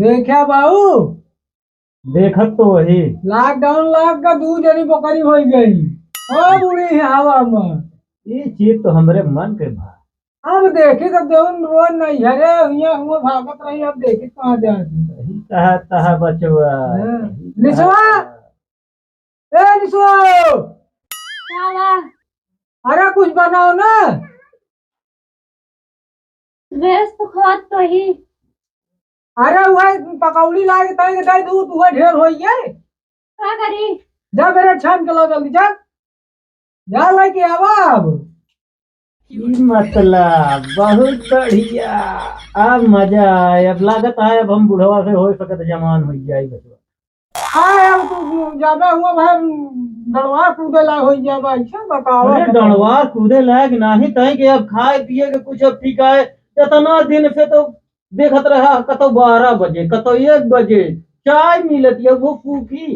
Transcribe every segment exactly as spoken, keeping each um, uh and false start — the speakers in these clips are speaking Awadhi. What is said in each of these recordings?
देखा बाबू, देखत तो वही। Lockdown लाग का दू जनी बकरी होइ गई। ओ बूढ़ी हवा में। ई चीज तो हमरे मन के भा। अब देखी तो देउन रोज नैहरे हुआ हुआ भागत रही, अब देखी कहाँ जात है। सही कहा तहा बचवा। हाँ। सही कहा निसवा! तहा। ए निसवा! का बा? अरे कुछ बनाओ ना। बेस तो खात तो ही। अरे वह पकौड़ी लाग ताई के दाई दूध वह ढेर होई है। का करी? जा मेरे छान के ला जल्दी जा। जा लेके आवा अब। ई मतलब बहुत बढ़िया। अब मजा आए। अब लागत है अब हम बुढ़वा से हो सकत जवान हो जाए बचवा। हाँ, अब तू ज्यादा हुआ भाई, डंडवा कूदे ला हो जाबा, ऐसा बताओ। अरे डंडवा कूदे लायक नाही तय कि अब खाए पिए के कुछ अब ठीक है। इतना दिन से तो देखत रहा, कतौ बारह बजे, कतौ एक बजे चाय मिलत है, वो फूकी।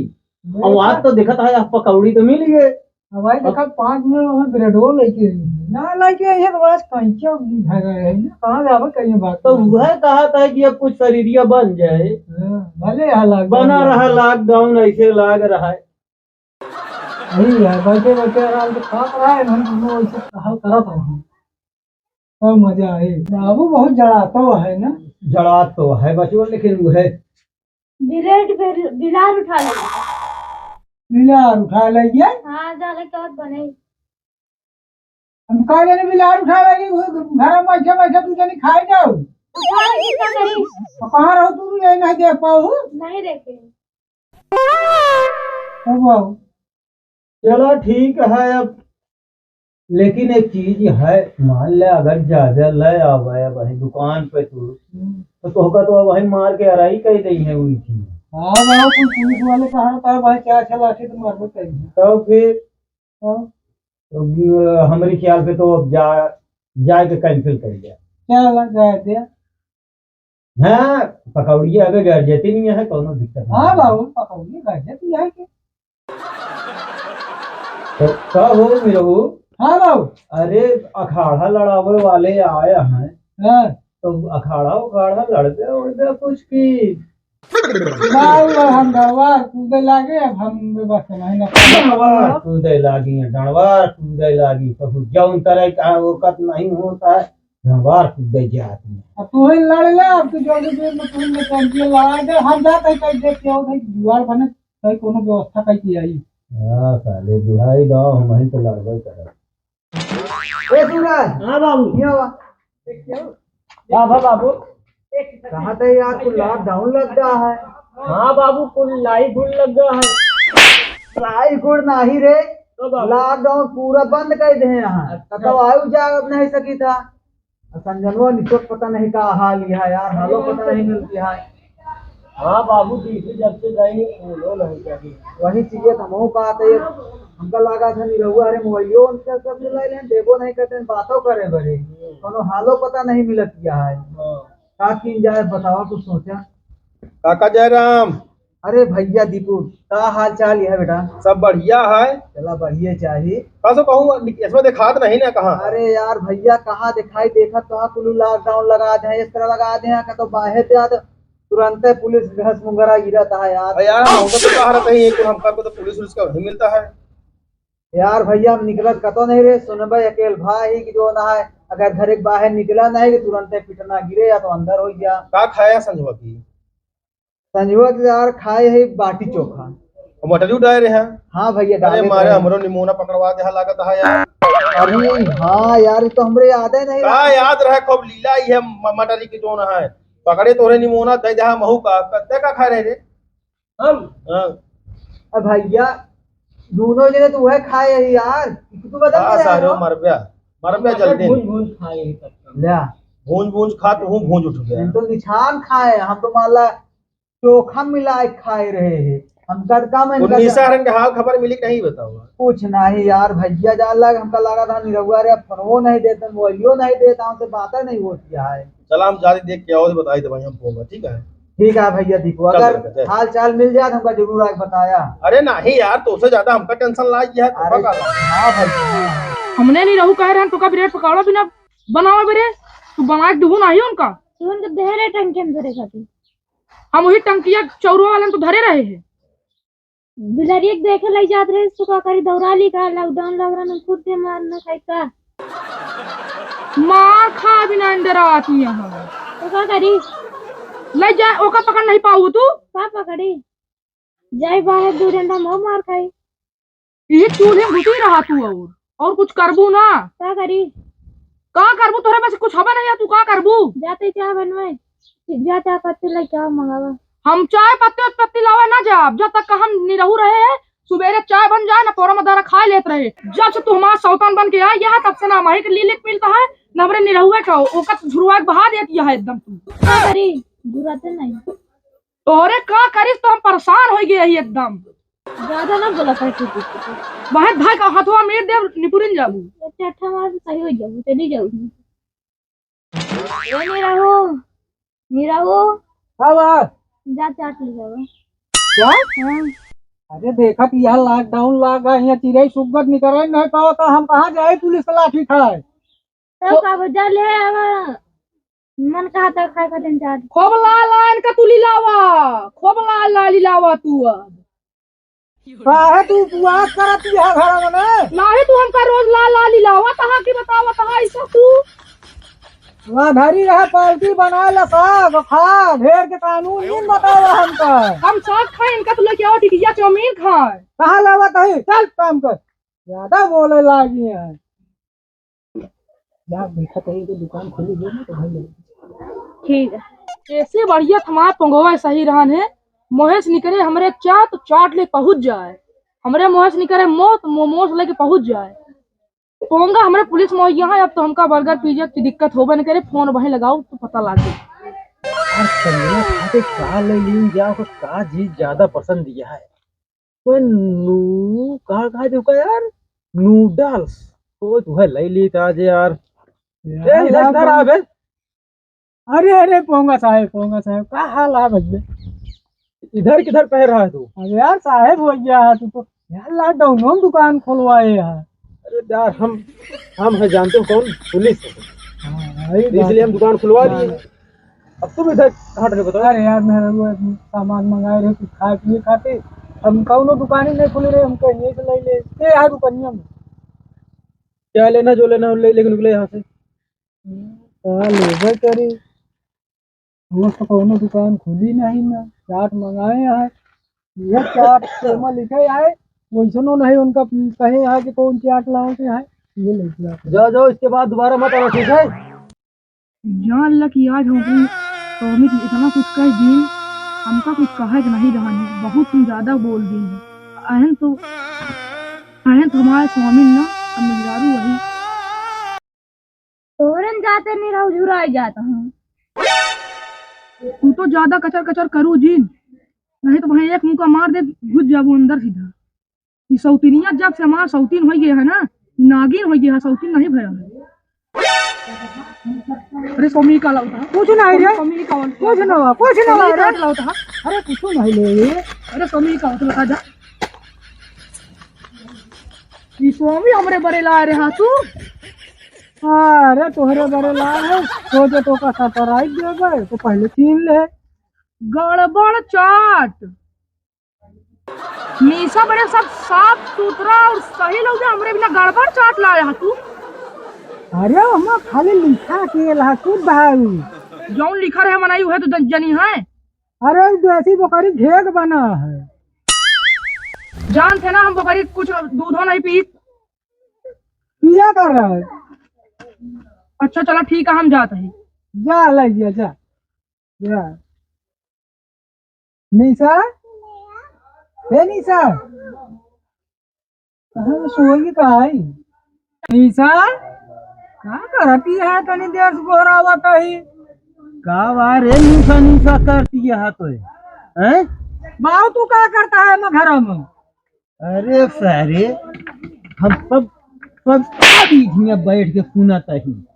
अब आज तो देखत है, आप पकौड़ी तो मिल गए। अब भाई देखा, पाँच मिनट में ब्रेडो लेके आई है। ना लेके आई है तो आज कहीं क्या घर है ना, कहाँ जावे कहीं बात तो नहीं। वह कहा था कि अब कुछ शरीरिया बन जाए। हाँ, भले हालात बना बन रहा जाए। Lockdown ऐसे लाग रहा है। वही है, बैठे बैठे आराम से खात रहा है, हम दोनों ऐसे हल करत रहा। तो मजा आए। बाबू बहुत जड़ातो है ना? जड़ातो है बचवा, लेकिन वो है। बिलेट बिल-, बिलार उठा ले। बिलार उठा ले ये? हाँ, जाले के बाद बने। हम का जाने बिलार उठा ले, घर में बैठे बैठे तू जानी खाए जाओ। उठा ले, कितना करी? तो कहाँ रहो तू, नहीं, नहीं देख पाओ? नहीं देखे। अब आओ। चलो ठीक है अब, लेकिन एक चीज है, मान ले अगर ज्यादा ले आवे वही दुकान पे तू, हम्म। तो तोहका तो वही मार के अराई कर देई है हुई थी। हाँ बाबू, कोई पुलिस वाले कहा था भाई, क्या चला के तो मारबो कहीं। तो फिर? हाँ। तो, अ, हमरे ख्याल पे तो अब जा, जाए के cancel कर दिया। चला जाए दे। हाँ, पकौड़िया अबे गरजती नहीं है, कोनो दिक्कत नहीं हाँ है। बाबू, पकौड़िया गरजती है के? तो का हो निरहू? हाँ बाबू। अरे, अखाड़ा लड़ावे वाले आए हैं। हाँ। तो अखाड़ा उखाड़ा लड़बे उड़बे कुछ की? बाबू, हम डंडवा कूदे लागे, अब हम बस नहीं ना। डंडवा कूदे लागी, डंडवा कूदे लागी, कहू जौन करे का ओकत नहीं होता है। हमार कुछ दे जात में। अब तू ही लड़ ले, अब तू जल्दी देर में तू ही में चैंपियन लड़ा दे, हम जात है कहीं देख के आओ भाई, जुआर बने, कहीं कोनो व्यवस्था कहीं की आई। हाँ, साले बुढ़ाई गाँव हम ही तो लड़बे करब। ए सूरज, हाँ बाबू। ये आवा। वाह, वाह बाबू। कहाँ थे यार, कुल lockdown लग गया है। हाँ बाबू, कुल लाई गुड़ लग गया है। लाई गुड़ नहीं रे, तो बाबू। Lockdown पूरा बंद कर दे यहाँ। अच्छा। कतौ आयु जा नहीं सकी था। आ संजनवा निचोट पता नहीं का हाल है यार, हालो पता नहीं मिलती है। हाँ बाबू, डीसी जब से गए हैं, बोलो नहीं कभी। वही चीजें तो हमहू कहत है, हमका लगा था निरहुआ, अरे मोबाइलो उनका सब ले लें, देबो नहीं करते, बातों करे बड़े। हम्म। कोनो हालो पता नहीं मिलत क्या है। हाँ। का कीन जाए बतावा, कुछ सोचा। काका जयराम। अरे भैया दीपू, का हाल चाल है बेटा? सब बढ़िया है। चला बढ़िया चाही। का सो कहूँ, इसमें देखात नहीं ना कहाँ? अरे यार भैया, कहाँ दिखाई देखत, कहाँ कुल lockdown लगा दे, इस तरह लगा दे, कतौ बाहर जात तुरंते पुलिस घस मुंगरा गिरत है यार। अरे यार, हमको तो कहा रहता है, ये कुल हमका को तो पुलिस उलिस का नहीं मिलता है। यार भैया, हम निकलत कतौ नहीं रे, सुनबे अकेल भाई कि जो ना है, अगर घर एक बाहर निकला नहीं कि तुरंते पिटना गिरे या तो अंदर हो गया। का खाया संझवा की? संझवा के यार खाए है बाटी चोखा। और मटर भी डाले रहे हैं। हाँ भैया, अरे डाले मारे रहे। हमरो निमोना पकड़वा दे, लागत है यार। अरे हाँ यार, ये तो हमरे याद है नहीं का रहा। याद रहे, खूब लीला ही है म-, मटर की जोन है। पकड़े तोरे निमोना दे दे, महू का, का, ते का खाए रहे रे? हम? हाँ। अब भैया, दोनों जने तो वह खाए है यार। तू बता हाँ, दे सारे यार। मरब्या, मरब्या मटर जल्दी। भूंज भूंज खाए है तब तक। ले। भूंज भूंज खा, तू भूंज उठ गया। हम तो निछान खाए, हम तो मान ला चोखा मिलाए खाए रहे हैं। हम तड़का में वो इनका निशा हरन के हाल खबर मिली कि नहीं बताओ? कुछ नहीं यार, भैया जान लग, हमका लगा था निरहुआ रे, फोनवो नहीं देते, मोबाइलो नहीं देता, हमसे बातें नहीं होती है। चला हम जाके देख के आओ, तो बताई दे भाई हम फोन में, ठीक है? ठीक है भैया दीपू, चल अगर बेटा, चल। हाल चाल मिल जाए तो हमका जरूर आके बताया। अरे नहीं यार, तो उससे ज्यादा हमका tension लाग गया है, अरे पका ला। हाँ भैया। हमने निरहू कहे रहन, तो का ब्रेड पकौड़ा भी ना बनावे बरे, तू बना के देहू नहीं उनका। तू उनके देहरे टंकी में धरे खातिर। हम वही टंकिया चौरवा वालन तो धरे रहे हैं। बिलरिया के देखे लइ जात रहे, सो का करी, दौरा ली का, lockdown लग रहा, खुद दे मार न खाई का। मार खा बिना अंदर आती यहाँ। तो का करी? लइ जाए, ओका पकड़ नहीं पाऊ तू? का पकड़ी? जाई बाहर दू डंडा मऊ मार खाई। ये चूल्हे में घुसी रहा तू और, और कुछ करबू ना। का करी? का करबू? तोहरे पास कुछ हवा नहीं है, तू का करबू? जाते चाय बनवाए, जा चाय पत्ती लेके आओ, मंगावा। हम चाय पत्ती उत्पत्ती लावे ना जाब, जब तक हम निरहू रहे हैं, सुबेरे चाय बन जाए ना, पोरा मदारा खा लेत रहे। जब से तू हमारा सौतन बन के आई है, तब से ना माही के लीलिक मिलता है, ना हमरे निरहुए का, ओकर झुरवा के बहा देती है एकदम तू। का करी? जुराते नहीं। तोहरे का करिस तो हम परेशान हो गए ही एकदम। ज्यादा ना बोला कर तू, तू, तू। बाहर भाई का हथवा मेर दे निपुरिन जाबू। अच्छा, अच्छा, हमारे से सही हो जाबू, चली जाऊ। ए निरहू, निरहू। हाँ बा। जा चाट ले जावा। क्या? हाँ। अरे देखत यहाँ lockdown लाग गए, यहाँ चिरई सुग्गत निकरे नहीं पावत, हम कहाँ जाए पुलिस के लाठी खाए? तो तो का बजा ले आवा। मन कहा था खाए खातिर चाट। खूब ला ला इनका तू लिलावा, खूब ला ला लिलावा तू अब। काहे तू उपवास करत यह घर में? नाही तू हमका रोज ला ला लिलावा तहा की बतावा तहा ऐसा तू। वाह धरी रहा पार्टी बना ला साग खा, ढेर के कानून नहीं बतावा हमका। हम साग खाए इनका तू लेके आओ टिकिया चाउमीन खाए। कहाँ लावा तही? चल काम कर। ज्यादा बोले लागी है। यार, देखा कहीं तो दुकान खुली हो ना तो भाई लोग। ठीक है। ऐसे बढ़िया हमार पंगवा सही रहन है। मोहेश निकरे हमरे चाट, चाट ले पहुँच जाए। हमरे मोहेश निकरे मोत, मोमोस लेके पहुँच जाए। पोंगा हमरे पुलिस में यहाँ, अब तो हमका बर्गर पिज्जा की दिक्कत होबे न करे। फोन वहीं लगाओ तो पता लागे। यार, संजना खाते का ले लीन जा, का चीज ज्यादा पसंद दिया है? ओए नू-, का कहा थे ओका यार? नूडल्स। ओ, तू है लई ली आज यार। यार, ए, इधर, यार, इधर आ बे। अरे, अरे, पोंगा साहेब, पोंगा साहेब, का हाल है भैया? इधर किधर पहन रहा है तू? अरे यार, साहेब हो गया है तू तो। यार, lockdown में हम दुकान खुलवाए यार। अरे यार, हम, हम हैं जानते हो कौन? पुलिस है। हाँ, वही तो बात इसलिए हम है। दुकान खुलवा दिए। हाँ। अब तुम इधर कहाँ रहे बताओ? अरे यार, मेहरारू आदमी सामान मंगाए रहे, कुछ खाए पिए खातिर। हम कौनो दुकान ही नहीं खुले रहे, हम कहे, "यहीं से ले ले।" ये यार, दुकानिया में। क्या लेना, जो लेना हो, ले, लेके निकले यहाँ से। का लेबे करे? रोज तो कौनो दुकान खुली नहीं ना। चाट मंगाए हैं, यह चाट एमा लिखे है, वैसनो नहीं उनका कहे है कि कौन चाट लाओ के है, ये ले लिया। जाओ, जाओ, इसके बाद दोबारा मत आना, ठीक है? जान ल कि आज हमको स्वामी जी इतना कुछ कह दीन, हमका कुछ कहे के नहीं रहन है, बहुत ही ज्यादा बोल दीन है। अहन तो, अहन तो हमारे स्वामी ना, अब मेहरारू वही। तोहरन जाते नहीं रहू, झुराए जाता हूँ। तू तो ज्यादा कचर कचर करू जीन, नहीं तो भाई एक मुक्का मार दे, घुस जाबू अंदर सीधा। ई सौतिनिया जब से हमार सौतिन होइ गया है ना, नागिन होइ गया है, सौतिन नहीं भया है। अरे स्वामी का लाउता है? कुछ नहीं रे। स्वामी का लाउता है? कुछ ना हुआ, कुछ ना हुआ स्वामी रे। का लाउता है? अरे कुछ नहीं ले। अरे स्वामी का होता बता जा। ई स्वामी हमरे बरे ला रहे हा तू? अरे तोहरे बरे ला है, तो जो तो का सरप्राइज दे गए, तो पहले छीन ले। गड़बड़ चाट। मीसा बड़े सब साफ सुथरा और सही लोग हैं, हमरे बिना गड़बड़ चाट लाए हा तू। अरे, ओमा खाली लिखा के ला, कुछ भाई। जौन लिखा रहे मनाई, उहे तो द-, जनी है। अरे, देसी बकरी घेग बना है। जान थे ना, हम बकरी कुछ दूधो नहीं पी। पिया कर रहा है। अच्छा, चला ठीक है, हम जाते हैं। जा, ले जा, जा। या। निशा? हे निशा? कहाँ सोई का आई? निशा? का करती है तनी देर से गोहरावत ही? का बा रे निशा, निशा करती है तो? हैं? बाऊ तू का करता है ना घर में? अरे सारे, हम सब, सब, सब इधर बैठ के सुनत ही।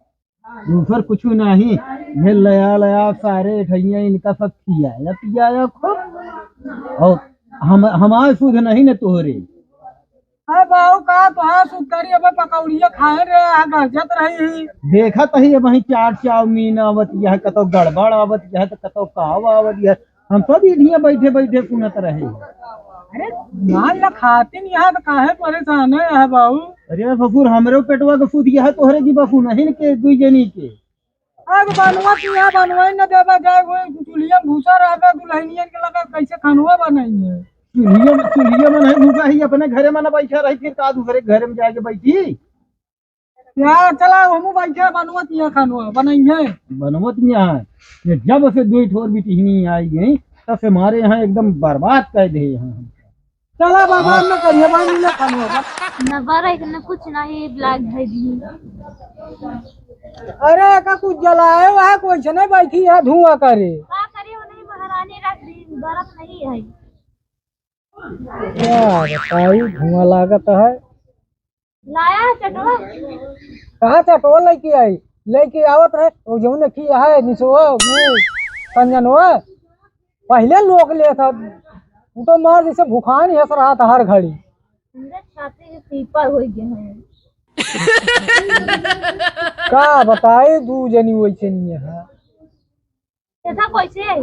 दूसर कुछु नाही, ये लया लया सारे ठइया इनका सब खियाया पियाया खूब। और हम, हमार सुध नहीं न तोहरे। अरे बाबू का तोहार सुध करी, अब पकौड़िया खाए रहे, आ गरजत रही ही। देखत ही अब वहीं चाट चाउमीन आवत यह, कतौ गड़बड़ आवत यह, तो कतौ काव आवत यह। हम सब इधिया बैठे बैठे सुनत रहे। अरे मान ला खातिन यहाँ तो काहे परेशान है, है बाबू? अरे ससुर, हमरे पेटवा के सूद यह तोहरे जीवा सुनहिन के दुई जनी के। अब बनवा किया बनवाई न देबा जाए, वो चूल्हिया में भूसा रहबा, दुल्हनियन के लगा कैसे खानवा बनाई है? चूल्हिया में, चूल्हिया में नहीं भूसा ही, अपने घरे में न बैठा रही, फिर का दूसरे के घरे में जाके बैठी? यार चला, हमू बैठे बनवत यहाँ खानवा बनाई है। बनवत यहाँ है। ये जब से दुई ठोर बिटिहनी आई गई, तब से मारे यहाँ एकदम बर्बाद कर दे यहाँ। चला बाबा, न करिए, बन मिले खानवा। न बरक, न कुछ, ना ही ब्लैक है दी। अरे का कुछ जलाए हुआ है, कोई से नहीं बैठी है धुआं करे। का करी हो नहीं महारानी, रात दिन बरत नहीं है। क्या बताई, धुआं लागत है। लाया है चटवा? कहाँ चटवा लेके आई? लेके आवत रहे, वो जौन की है निसवा, वो संजनवा। पहले लोग ले था, वो तो मार जैसे भुखान हंस रहा था हर घड़ी। मेरे छाती के पीपर हो गए हैं। का बताई, दू जनी वैसे नहीं है। ऐसा कैसे है?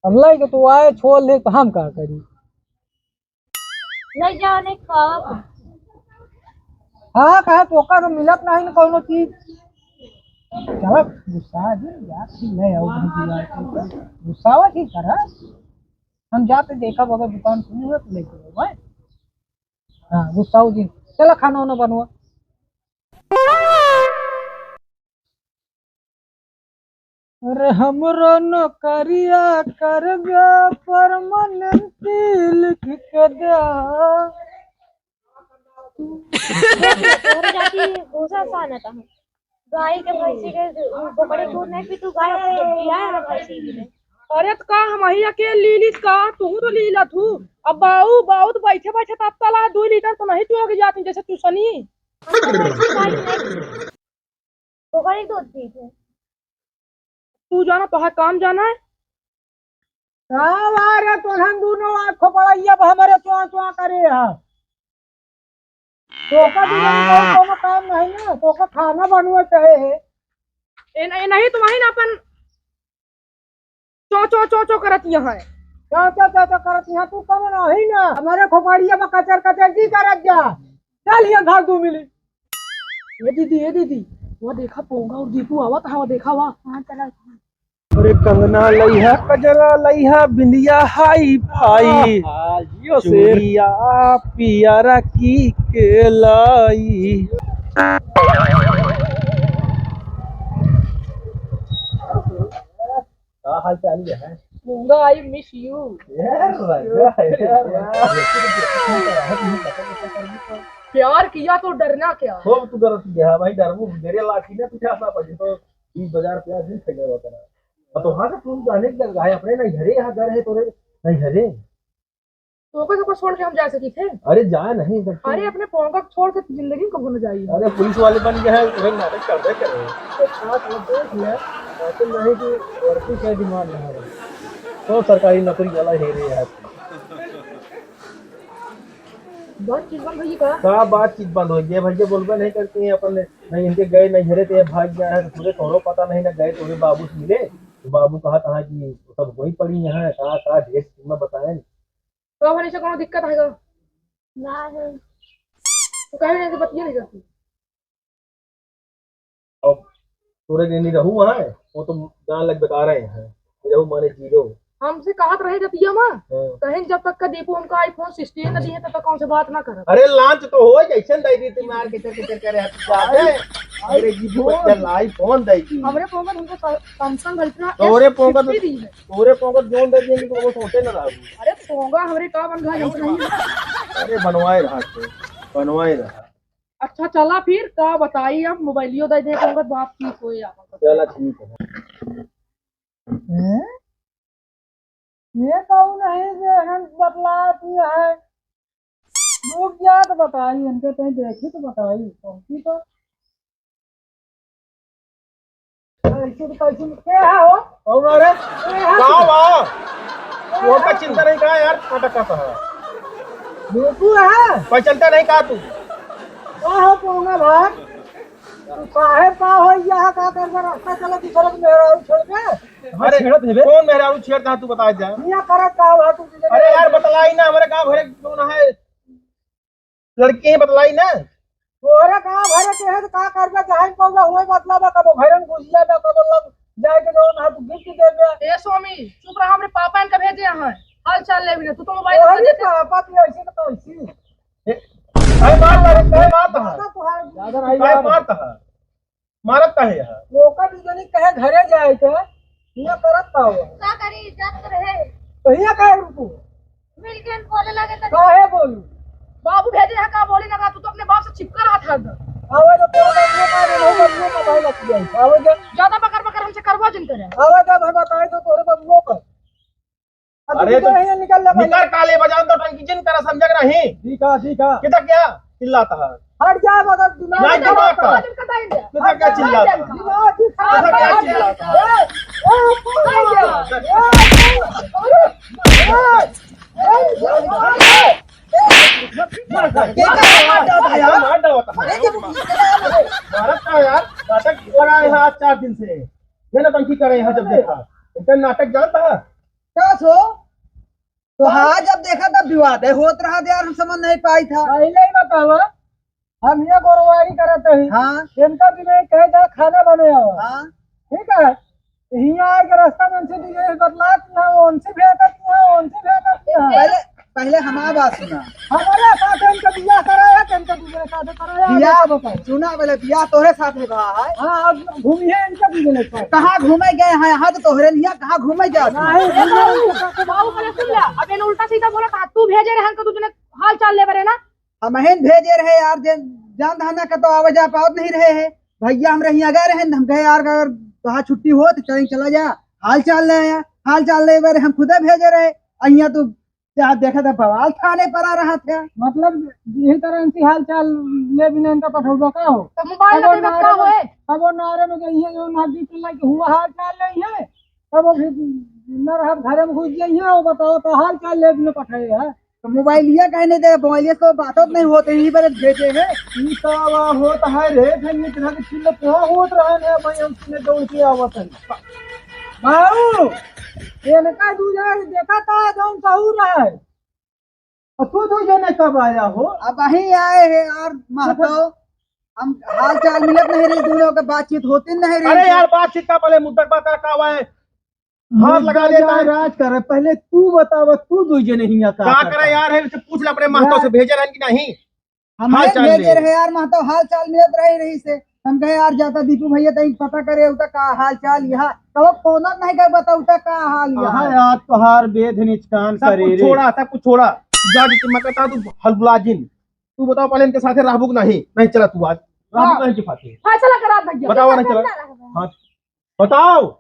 अब लाई के तू आए छोड़ ले तो हम का करी? ले जाओ, नहीं खाओ। हाँ, कहा तो ओकर तो मिलत नहीं न कौनो चीज। चला, गुस्सा आ गया, यार, ठीक है, आओ, हम गुस्सा, गुस्सा हुआ, ठीक करा। हम जाते देखा, अगर दुकान खुली हो तो लेके आओ, भाई। हाँ, गुस्सा हो जी। चला, खाना वाना बनवा। अरे हमरो नौकरिया करबे परमानेंट लिख के दे। तोहरे जाति भूसा सान है तहाँ। गाय के, भैंसी के, बोकरे के दूध नहीं पी, तू गाय के दूध पिया है, भैंसी भी नहीं। अरे तो का हम ही अकेले ली लीस का? तू तो ली ला तू। अब बाऊ, बाऊ तो बैठे बैठे तब तला दो लीटर तो नहीं चुआ के जाती जैसे तू सनी। ओकरे दूध पीत है। तू जाना, तोहार काम जाना है। का बा रे, तोहन दूनो आँख खोपड़ैया अब हमरे चुआ चुआ करे है। तोका बिना कौनो काम नहीं ना, तोका खाना बनवे चाहे है। ए, ए नहीं, तुम्हारी ना अपन चो, चो, चो, चो करत यहाँ है। चो, चो, चो, चो करत यहाँ, तू कम नहीं ना। हमारे खोपड़िया में कचर, कचर की करत जा। चल ये घर दू मिली। ए दीदी, ए दीदी, वो देखा पोंगा और दीपू आवत हवा, देखा वा। हाँ, चला। अरे कंगना लइहा, कजरा लइहा, बिंदिया हाई फाई, आहा, जियो शेर। चूड़िया पियरा की के लाई। का हाल चाल है? मूंगा, I miss you। यार, यार, यार, यार। प्यार किया तो डरना क्या? खूब तू डरती है भाई, डरबू, मेरे लाठी ना पीछे आसा पड़ी तो बीस हजार रुपया भी खरीदे होता ना। अब तो हाँ, तो तू जाने की जगह है, अपने नहीं घरे, यहाँ घर है तोरे, नहीं घरे। तो ओकर सबको छोड़ के हम जा सकी थे? अरे जाए नहीं सकते। अरे अपने पोंगा छोड़ के जिंदगी में कबो न जाइए। अरे पुलिस वाले बन गए हैं, तुम्हें नाटक कर दे करे। तो साथ में देख ले, ऐसे नहीं कि वर्दी का दिमाग लगा रहे। तो सरकारी नौकरी वाला ही रही है। बातचीत बंद होई का? का बातचीत बंद होई? ये भैया बोलबे नहीं करती हैं अपन, नहीं इनके गए, नहीं हरे ते भाग गया है, तो तुझे तोरो पता नहीं ना गए, तोरे बाबू से मिले, तो बाबू कहा था कि सब वही पड़ी यहाँ है, का, का ढेर से मैं बताएं। तो अब हमेशा कोनो दिक्कत आएगा? ना है। तो काहे नहीं बतिया नहीं करती? अब तोरे के निरहू है, वो तो जान लग बेकार है, निरहू माने जीरो। हमसे कहत रहे रतिया में, हाँ। कहें जब तक का दीपू उनका iPhone sixteen न दिए, तब तक हमसे बात ना करब। अरे launch तो हो, जैसे दे दी तू मार के चर के चर करे हाथ जाते। अरे दीपू बच्चा लाई फोन दे दी। हमरे पोंगत हमको सा-, Samsung Ultra तोरे पोंगत, S fifty दी है। तोरे पोंगत जोन दे दिए, तो वो सोचे ना रहू। अरे पोंगा हमरे का बन गया, नहीं। अरे बनवाए रहा तो, बनवाए रहा। अच्छा चला फिर, का बताई, अब मोबाइलियो दे दे, पंकज बात की कोई आप। चला ठीक है। हैं? ये कौन है जे हम बतलात है? रुक जा तो बताई, इनके तई देखी तो बताई, कौन सी तो। कैसे तो कैसे के है हो? और अरे, के है का तू? बा? के वो है का तू? चिंता नहीं का यार, नाटक का है। बेटू है? कोई चिंता नहीं का तू? का हो पोंगा भाई? तू काहे का हो यहाँ का कर कर रास्ता चला तू सड़क में छोड़ के? अरे, छेड़त है बे। कौन मेहरारू छेड़ता है, तू बता जा। हियाँ करत का हुआ तू? अरे यार, बतलाई ना, हमरे गाँव भरे कौन है? लड़की है, बतलाई ना। तोहरे गाँव भरे के है तो का करबे, जहाँ पौधा हुए मतलब है, कबो घरन घुस जाबे, कबो लग जाए के जौन है तू गिफ्ट देबे। ए स्वामी, चुप रहा, हमरे पापा इनका भेजे हैं, हाल चाल लेबे ना, तू तो मोबाइल तोहरे देखे। पापा भी ऐसे तो कैसी? ए, काहे मारत है, काहे मारत है? ज्यादा नहीं काहे यार। मारत है? मारत काहे है? ओकर भी जनी कहे घरे जाए के, हियाँ करत का हुआ? का करी, इज्जत तो रहे। तो हियाँ काहे रुकू? मिल के हम बोले लगे तो काहे बोलू? बाबू भेजे हैं का बोले लगा, तू तो अपने बाप से चिपका रहा था। आवे तो तोरे बबुओ का, रे, बबुओ का भाई लग गया। आवे तो ज्यादा बकर बकर हमसे करवा जिन करे। आवे तो भाई बताए तो तोरे बबुओ का। अब अरे तू तो तो यहीं निकल ले भाई। निकल काले बजान तो टंकी जिन करा समझ के नहीं। ठीक है, ठीक है। किधर क्या चिल्लाता है? हट जा, मगर दिमाग नहीं, खराब दिमाग कर। खराब। किधर क्या चिल्लाता है? दिमाग ही खराब किधर क्या कर। चिल्लाता है? ए, ए, ए, ए, ए, ए, ए, ए, मार डालता है यार, मार डालता है। मारत का यार, नाटक लगाए हैं आज चार दिन से। ये नौटंकी करे हैं जब देखा। इतना नाटक जानता है? का सो? तो हाँ, जब देखा तब विवाद है, होत रहा यार, हम समझ नहीं पाई था। पहले ही बतावा, हम यहाँ गोरवारी करत रही। हाँ। इनका भी नहीं कहे जा खाना बने आओ। हाँ। ठीक है, हियाँ आके रास्ता में उनसे भी ये बतलात ना, उनसे भी करत ना, उनसे भी करत ना। पहले, पहले हमार बात सुना। हमारे साथ इनका बियाह कराया, कि इनका दूसरे साथ कराया, बियाह, आप बताओ। सुना पहले, बियाह तोहरे साथ में भा है। हाँ, अब घूमिए इनका दूसरे साथ। कहाँ घूमे गए हैं? यहाँ तो तोहरे लिया, कहाँ घूमे गए? नहीं, घूमे इनके साथ। बाबू, पहले सुन ले, अब इन्हें उल्टा सीधा बोला था, तू भेजे रहे हमको, तू जने हाल चाल ले बरे ना। हमहिन भेजे रहे यार, जे जान धाना का तो आवे जा पावत नहीं रहे है। भैया हमरे हियाँ गए रहे, हम कहे यार अगर वहाँ छुट्टी हो तो चले चला जा, हाल चाल ले आया। हाल चाल ले बरे हम खुदे भेजे रहे, अहिया तो क्या देखा था बवाल थाने पर आ रहा था। मतलब यही तरह इनकी हाल चाल ले बिना इनका पठौबा का हो? तो मोबाइल कबो में देखा नारे में, होए। कबो नारे में गई है, जो नादी चिल्ला के हुआ हाल चाल नहीं है, कबो भी न रहा घरे में घुस गई है, वो बताओ तो हाल चाल ले बिना पठाए है। तो मोबाइलिया काहे नहीं दे? मोबाइलिया से तो बात होत नहीं होत है, यही पर भेजे है। ई का आवा होत है रे, फिर ये तरह के चिल्ला कहाँ होत रहा है भाई, हम सुने दौड़ के आवत है। बाबू, इनका दू जने देखा था, जौन सहूर है। और तू दू जने कब आया हो? अब अही आए हैं यार, महतो। हम हाल चाल मिलत नहीं रही, दोनों के बातचीत होती नहीं रही। अरे यार, बातचीत का पहले मुद्दा पर का, का हुआ है? हाथ लगा देता है। राज कर, पहले तू बतावा, तू दू जने हियाँ का का करता करे है? यार, है, इसे पूछ ले अपने महतो से, यार। भेजे रहन कि नहीं? हम हाल चाल भेजे ले। रहे यार, महतो हाल चाल मिलत रही रही से। हम कहे यार, जाता दीपू भैया तई पता करे, उता का हाल चाल यहाँ। तब फोन नहीं कर बता, उता का हाल यहाँ। हाँ यार, तोहार बेध निचकान सब करे कुछ रे। छोड़ा, सब कुछ छोड़ा। जा दीपू, मैं कहता तू हलगुला जिन। तू बताओ पहले इनके साथे रहबू कि नहीं? नहीं चला तू आज। रहबू हाँ। नहीं के साथे? फैसला करा भैया। बताओ नहीं चला। फैसला करा। हाँ। बताओ।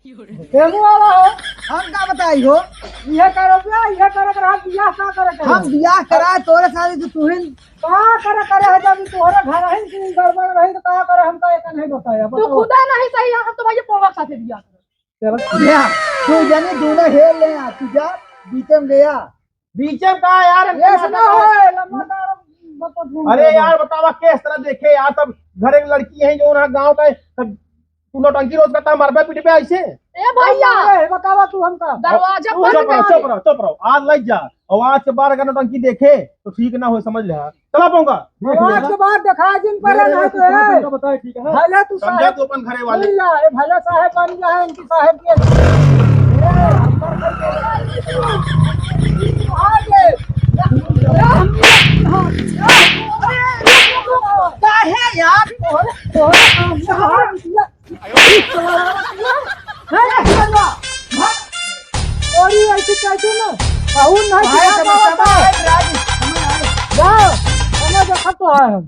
केहू वाला हो? हम का बताई हो? इहे करब ना, इहे करब रहा, बियाह का करे के हम रहा? बियाह करा तोरे साथे तो तुहिन का करे करे है, जब तोहरे घर ही की गड़बड़ रही तो का करे, हमका एक नहीं बताया, तू बताओ। खुदा नहीं सही है, हम तो भैया पोंगा के साथे बियाह करब। चलो, बियाह, तू जानी दोनों हेल ले आ, तू जा, बीचे में गया। बीचे में का यार, हम ये नाटक सुना करे। है, लंबा तार बकवास घूम अरे गया। यार, बतावा, किस तरह देखे यार, सब घरे के लड़की है जो ना गाँव का है, सब तू नौटंकी रोज करता, मरबे पिटबे ऐसे। ए भैया। अरे, बतावा तू हमका। दरवाजा तू बंद चुप रहो, कर। चुप रहो, चुप रहो। आज लग जा। और आज के बाद अगर नौटंकी देखे, तो ठीक ना हो, समझ ले। चला पाऊंगा। आज के बाद देखा जिन पर देख ना ले, तो तू है। तुमको बताए, ठीक है? भले तू समझा साहेब तू अपन घरे वाले। भैया, ए भले साहेब बन गया है, इनकी साहेब के। काहे यार? तोहरे, तोहरे काम से बाहर निकला। अरे, अरे, अरे, अरे, ऐसे कैसे ना? और नहीं भाई, किया समझ, बाबा समझ, का? राजी। जा, हमें देखा तो है हम।